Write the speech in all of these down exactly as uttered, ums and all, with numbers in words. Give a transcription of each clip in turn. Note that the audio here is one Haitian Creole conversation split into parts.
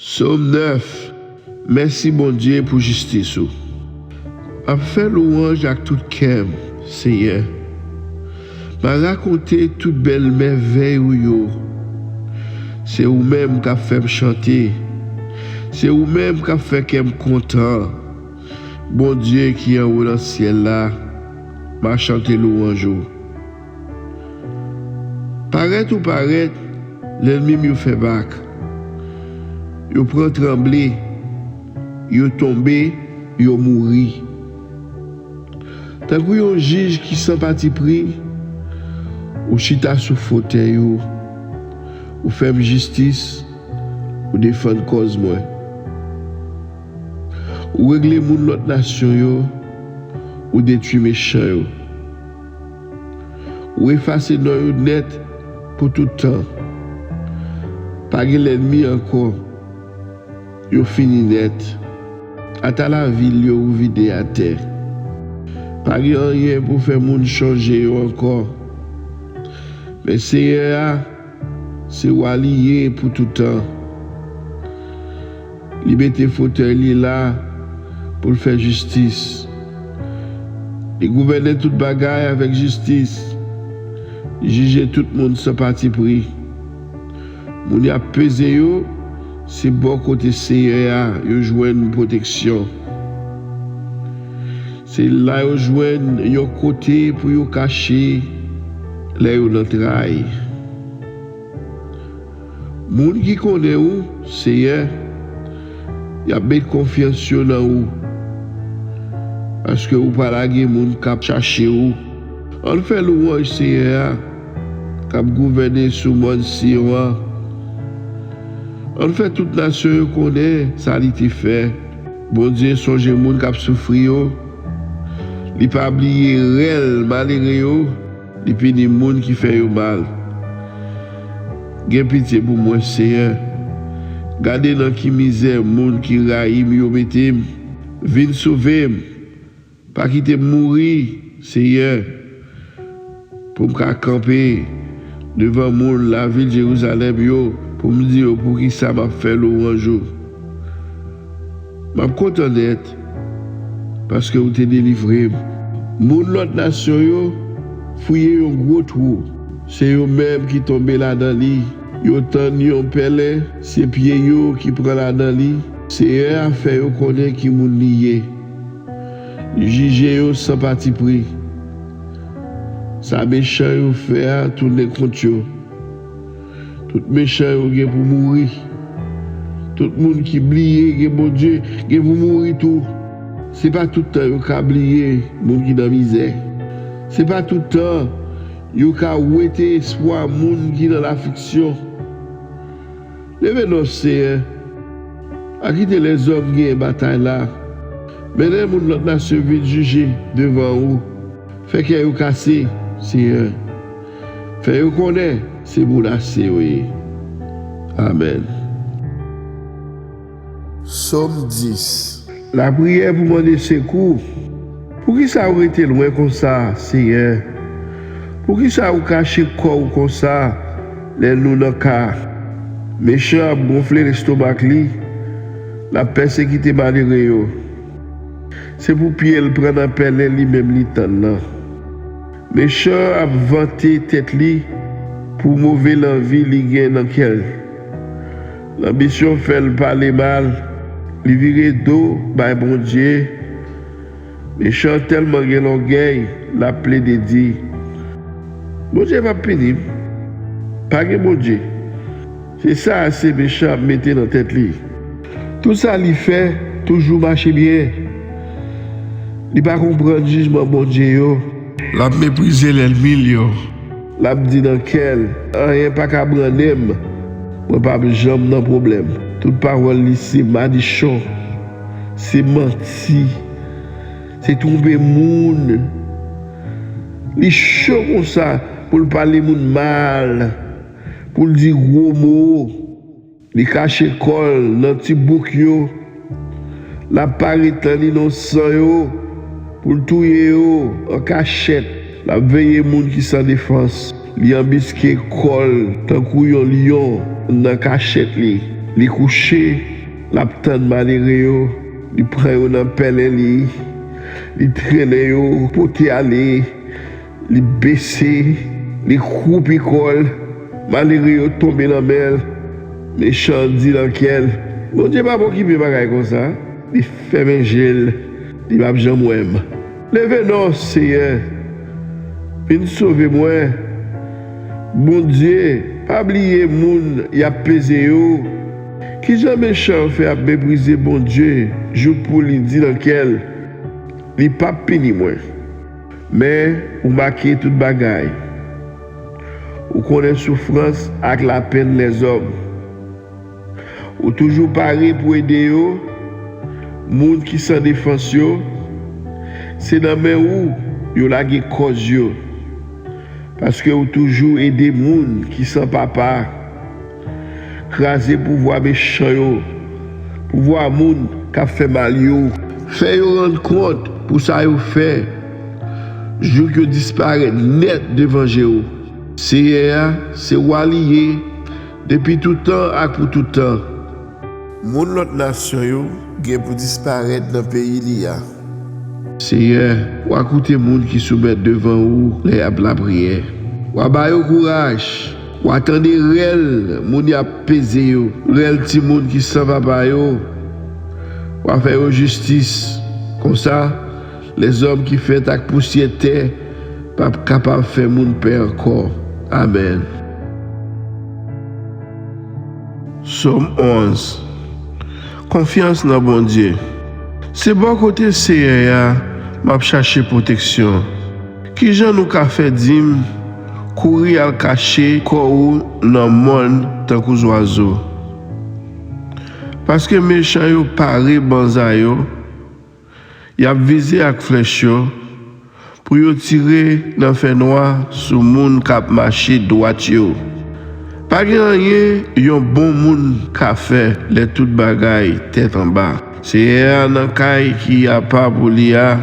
Sòm nèf. Mèsi, Bondye, pou jistis ou. M ap fè lwanj ak tout kè m, Senyè. M a rakonte tout bèl mèvèy ou yo. Se ou menm k ap fè m chante. Se ou menm k ap fè kè m kontan. Bondye ki anwo nan syèl la, m a chante lwanj ou. Parèt ou parèt, lènmi m yo fè bak. Yo pran tranble, yo tonbe, yo mouri. Tankou yon jij ki san patipri, ou chita sou fotèy ou, ou fè m jistis, ou defann kòz mwen. Ou regle moun lòt nasyon yo, ou detwi mechan yo. Ou efase non yo nèt pou tout tan. Pa gen lènmi ankò. Yo fini nèt. Ata lavil yo ou vide atè. Pa gen anyen pou fè moun chonje yo ankò. Men Seyè a, se wa li ye pou tout tan. Li mete fotèy li la pou l fè jistis. Li gouvène tout bagay avèk jistis. Li jije tout moun san patipri. Moun y ap peze yo, se bò kote Seyè a yo jwenn pwoteksyon. Se la yo jwenn yon kote pou yo kache lè yo nan tray. Moun ki konnen ou, Seyè, y ap met konfyans yo nan ou, paske ou pa lage moun k ap chache ou. Ann fè lwanj Seyè a, k ap gouvène sou mòn Siyon an. Ann fè tout nasyon yo konnen sa li te fè. Bondye sonje moun k ap soufri yo. Li pa bliye rèl malere yo. Li pini moun ki fè yo mal. Gen pitye pou mwen, Seyè. Gade nan ki mizè moun ki rayi m yo mete m. Vin sove m. Pa kite m mouri, Seyè, pou m ka kanpe devan moun lavil Jerizalèm yo, pou m di yo poukisa m ap fè lwanj ou. M ap kontan nèt, paske ou te delivre m. Moun lòt nasyon yo fouye yon gwo twou. Se yo menm ki tonbe ladan li. Yo tann yon pèlen, se pye yo ki pran ladan li. Seyè a fè yo konnen ki moun li ye. Li jije yo san patipri. Sa mechan yo fè a tounen kont yo. Tout mechan yo gen pou mouri. Tout moun ki bliye gen Bondye gen pou mouri tou. Se pa tout tan yo ka bliye moun ki nan mizè. Se pa tout tan yo ka wete espwa moun ki nan lafliksyon. Leve non, Seyè. Pa kite lèzòm genyen batay la. Mennen moun lòt nasyon vin jije devan ou. Fè kè yo kase, Seyè. Fè yo konnen se moun ase yo ye. Amèn. Sòm dis. Lapriyè pou mande sekou. Poukisa w rete lwen konsa, Seyè? Poukisa w kache kò w konsa lè nou nan ka? Mechan ap gonfle lestomak li, l ap pèsekite malere yo. Se pou pye l pran nan pèlen li menm li tann nan. Mechan an ap vante tèt li pou move lanvi li gen nan kè l. Lanbisyon fè l pale mal, li vire do bay Bondye. Mechan an tèlman gen lògèy, l ap plede di, Bondye p ap pini m. Pa gen Bondye. Se sa se mechan ap mete nan tèt li. Tout sa li fè toujou mache byen. Li pa konprann jijman Bondye yo. L ap meprize lènmi l yo. L ap di nan kè l, anyen pa ka brannen m. Mwen p ap janm nan pwoblèm. Tout pawòl li se madichon, se manti, se twonpe moun. Li cho konsa pou l pale moun mal, pou l di gwo mo. Li kache kò l nan ti bouk yo. L ap pare tann inosan yo pou l touye yo an kachèt. L ap veye moun ki san defans. Li anbiske kò l tankou yon lyon nan kachèt li. Li kouche L ap tann malere yo, li pran yo nan pèlen li, li trennen yo, pote ale, li bese, li kwoupi kò l, malere yo tonbe nan men l. Mechan an di nan kè l, Bondye p ap okipe bagay konsa. Li fèmen je l, li p ap janm wè m. Leve non, Seyè, vin sove mwen. Bondye, pa bliye moun y ap peze yo. Kijan mechan an fè ap meprize Bondye jouk pou li di nan kè l, Li p ap pini mwen? Men, ou make tout bagay. Ou konnen soufrans ak lapenn lèzòm. Ou toujou pare pou ede yo, moun ki san defans yo. Se nan men ou yo lage kòz yo. Paske ou toujou ede moun ki san papa. Kraze pouvwa mechan yo, pouvwa moun k ap fè mal yo. Fè yo rann kont pou sa yo fè, jouk yo disparèt nèt devan je w. Seyè a, se Wa li ye, depi tout tan ak pou tout tan. Moun lòt nasyon yo gen pou disparèt nan peyi li a. Seyè, w a koute moun ki soumèt devan ou lè y ap lapriyè. W a ba yo kouraj. W a tande rèl moun y ap peze yo, rèl timoun ki san papa yo. W a fè yo jistis. Konsa, lèzòm ki fèt ak pousyè tè p ap kapab fè moun pè ankò. Amèn. Sòm onz. Konfyans nan Bondye. Se bò kote Seyè a m ap chache pwoteksyon. Kijan nou ka fè di m, kouri al kache kò ou nan mòn tankou zwazo? Paske mechan yo pare banza yo, y ap vize ak flèch yo, pou yo tire nan fènwa sou moun k ap mache dwat yo. Pa gen anyen yon bon moun ka fè lè tout bagay tèt anba. Seyè a nan kay ki apa pou li a,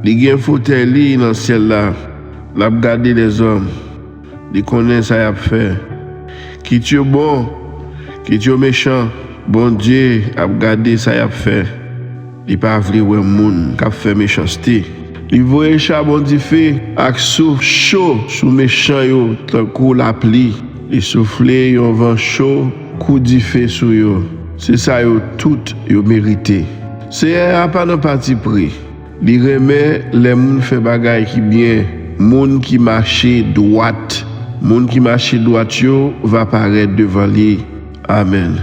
li gen fotèy li nan syèl la. L ap gade lèzòm. Li konnen sa y ap fè. Kit yo bon, kit yo mechan, Bondye ap gade sa y ap fè. Li pa vle wè moun k ap fè mechanste. Li voye chabon dife ak souf cho sou mechan yo tankou lapli. Li soufle yon van cho kou dife sou yo. Se sa yo tout yo merite. Seyè a pa nan patipri. Li renmen lè moun fè bagay ki byen. Moun ki mache dwat, moun ki mache dwat yo va parèt devan li. Amèn.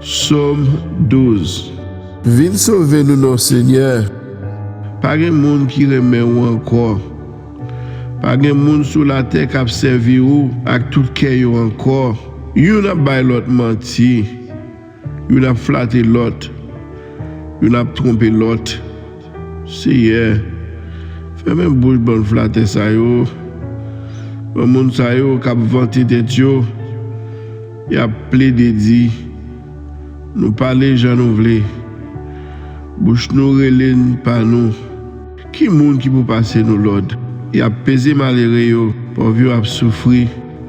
Sòm douz. Vin sove nou non, Senyè. Pa gen moun ki renmen ou ankò. Pa gen moun sou latè k ap sèvi ou ak tout kè yo ankò. Youn ap bay lòt manti. Youn ap flate lòt. Youn ap twonpe lòt. Seyè, fèmen bouch bann flatè sa yo. Bann moun sa yo k ap vante tèt yo, y ap plede di, nou pale jan nou vle. Bouch nou rele n pa nou. Ki moun ki pou pase nou lòd? Y ap peze malere yo, pòv yo ap soufri,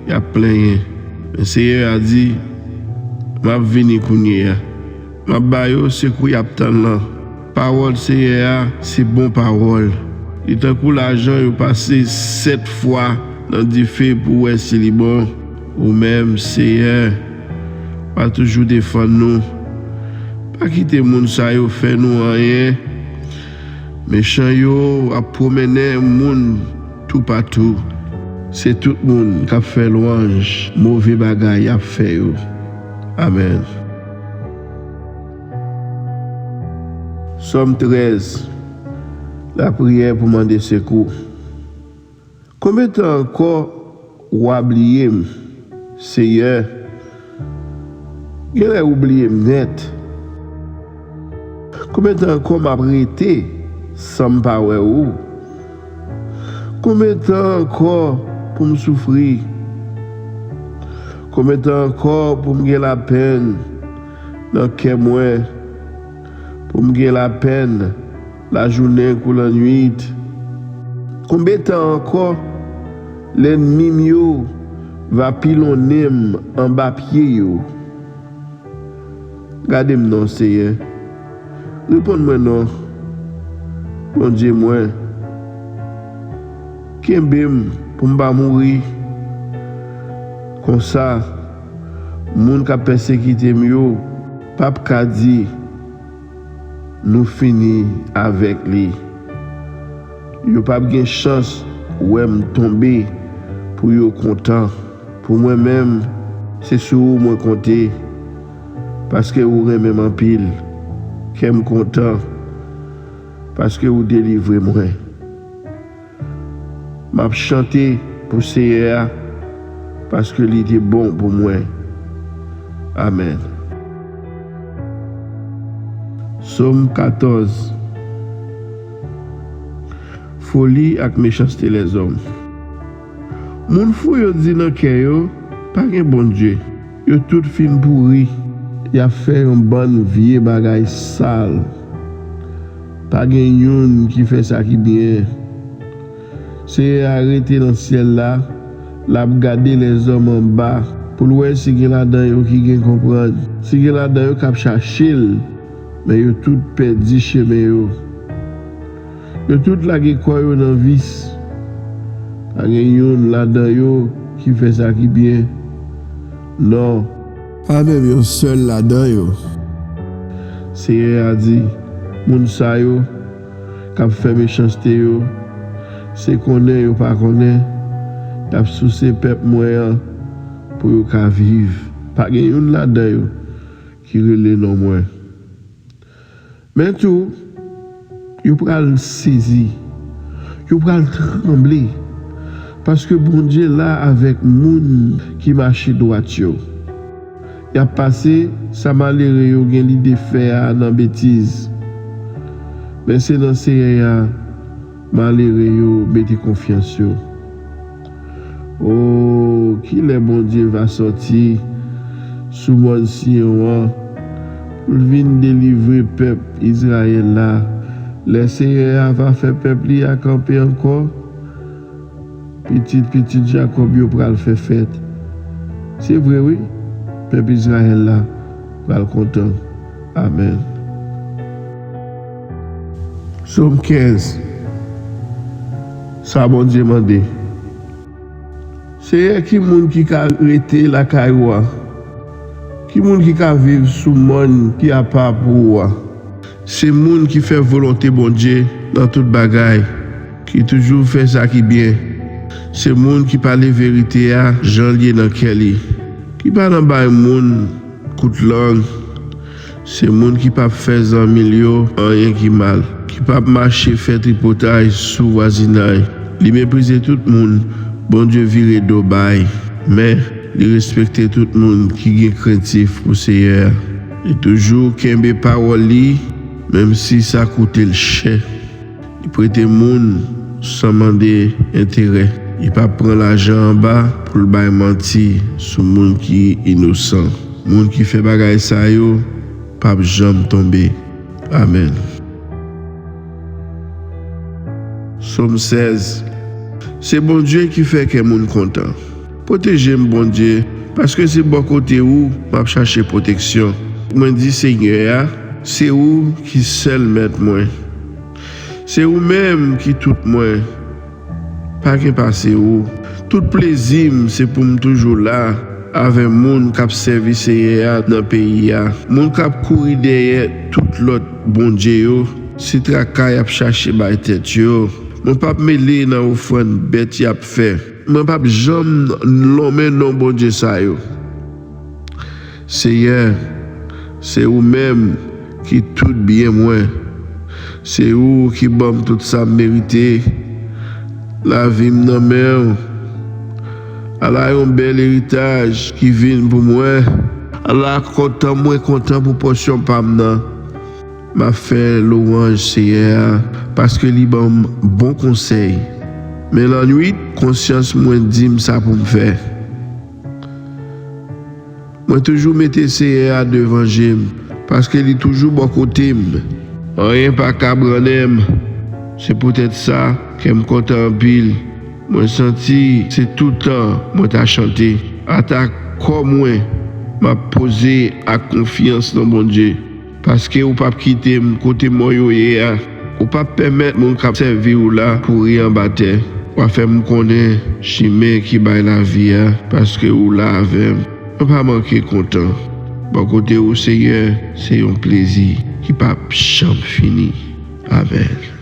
y ap plenyen. Men Seyè a di, m ap vini kounye a. M ap ba yo sekou y ap tann lan. Pawòl Seyè a se bon pawòl. Li tankou lajan yo pase sèt fwa nan dife pou wè si li bon. Ou menm, Seyè, w a toujou defann nou. Pa kite moun sa yo fè nou anyen. Mechan yo ap pwomennen moun toupatou. Se tout moun k ap fè lwanj move bagay y ap fè yo. Amèn. Sòm trèz. Lapriyè pou mande sekou. Konbyen tan ankò w a bliye m, Seyè? Genlè ou bliye m nèt. Konbyen tan ankò m ap rete san m pa wè ou? Konbyen tan ankò pou m soufri? Konbyen tan ankò pou m gen lapenn nan kè mwen? Pou m gen lapenn lajounen kou lannuit? Konbyen tan ankò lènmi m yo va pilonnen m anba pye yo. Gade m non, Seyè. Reponn mwen non, Bondye mwen. Kenbe m pou m pa mouri. Konsa, moun k ap pèsekite m yo p ap ka di, "Nou fini avèk li." Yo p ap gen chans wè m tonbe pou yo kontan. Pou mwen menm, se sou ou mwen konte, paske ou renmen m anpil. Kè m kontan, paske ou delivre mwen. M ap chante pou Seyè a, paske li te bon pou mwen. Amèn. Sòm katòz. Foli ak mechanste lèzòm. Moun fou yo di nan kè yo, "Pa gen Bondye." Yo tout fin pouri. Y ap fè yon bann vye bagay sal. Pa gen youn ki fè sa ki byen. Seyè a rete nan syèl la, l ap gade lèzòm anba, pou l wè si gen ladan yo ki gen konprann, si gen ladan yo k ap chache l, men yo tout pèdi chemen yo. Yo tout lage kò yo nan vis. Pa gen youn ladan yo ki fè sa ki byen. Non, pa menm yon sèl ladan yo. Seyè a di, "Moun sa yo k ap fè mechanste yo, se konnen yo pa konnen, y ap souse pèp mwen an pou yo ka viv. Pa gen youn ladan yo ki rele non mwen." Men tou, yo pral sezi, yo pral tranble, paske Bondye la avèk moun ki mache dwat yo. Y ap pase sa malere yo gen lide fè a nan betiz, men se nan Seyè a malere yo mete konfyans yo. O, kilè Bondye va sòti sou mòn Siyon an pou l vin delivre pèp Izrayèl la? Lè Seyè a va fè pèp li a kanpe ankò, pitit pitit Jakòb yo pral fè fèt. Se vre, wi, pèp Izrayèl la pral kontan. Amèn. Sòm kenz. Sa Bondye mande. Seyè, ki moun ki ka rete lakay ou a? Ki moun ki ka viv sou mòn ki apa pou ou a? Se moun ki fè volonte Bondye nan tout bagay, ki toujou fè sa ki byen. Se moun ki pale verite a jan l ye nan kè li, ki pa nan bay moun kout lang. Se moun ki p ap fè zanmi l yo anyen ki mal, ki p ap mache fè tripotay sou vwazinay. Li meprize tout moun Bondye vire do bay, men li respekte tout moun ki gen krentif pou Seyè a. Li toujou kenbe pawòl li, menm si sa koute l chè. Li prete moun san mande enterè. Li p ap pran lajan anba pou l bay manti sou moun ki inosan. Moun ki fè bagay sa yo p ap janm tonbe. Amèn. Sòm sèz. Se Bondye ki fè kè moun kontan. Pwoteje m, Bondye, paske se bò kote ou m ap chache pwoteksyon. Mwen di Senyè a, se ou ki sèl mèt mwen. Se ou menm ki tout mwen. Pa gen pase ou. Tout plezi m se pou m toujou la avè moun k ap sèvi Seyè a nan peyi a. Moun k ap kouri dèyè tout lòt bondye yo, se traka y ap chache bay tèt yo. Mwen p ap mele nan ofrann bèt y ap fè. Mwen p ap janm lonmen non bondye sa yo. Seyè, se ou menm ki tout byen mwen. Se ou ki ban m tout sa m merite. Lavi m nan men w. Ala yon bèl eritaj ki vin pou mwen. Ala kontan mwen kontan pou pòsyon pa m nan. M ap fè lwanj Seyè a, paske li ban m bon konsèy. Men lannwit, konsyans mwen di m sa pou m fè. Mwen toujou mete Seyè a devan je m, paske li toujou bò kote m. Anyen pa ka brannen m. Se poutèt sa, kè m kontan anpil. Mwen santi se toutan mwen ta chante. Ata kò mwen, m ap poze ak konfyans nan Bondye. Paske ou p ap kite m kote mò yo ye a. Ou p ap pèmèt moun k ap sèvi w la kouri anba tè. W a fè m konnen chimen ki bay lavi a, paske ou la avè m. Mwen pa manke kontan. Bò kote ou, Seyè, se yon plezi ki p ap janm fini. Amèn.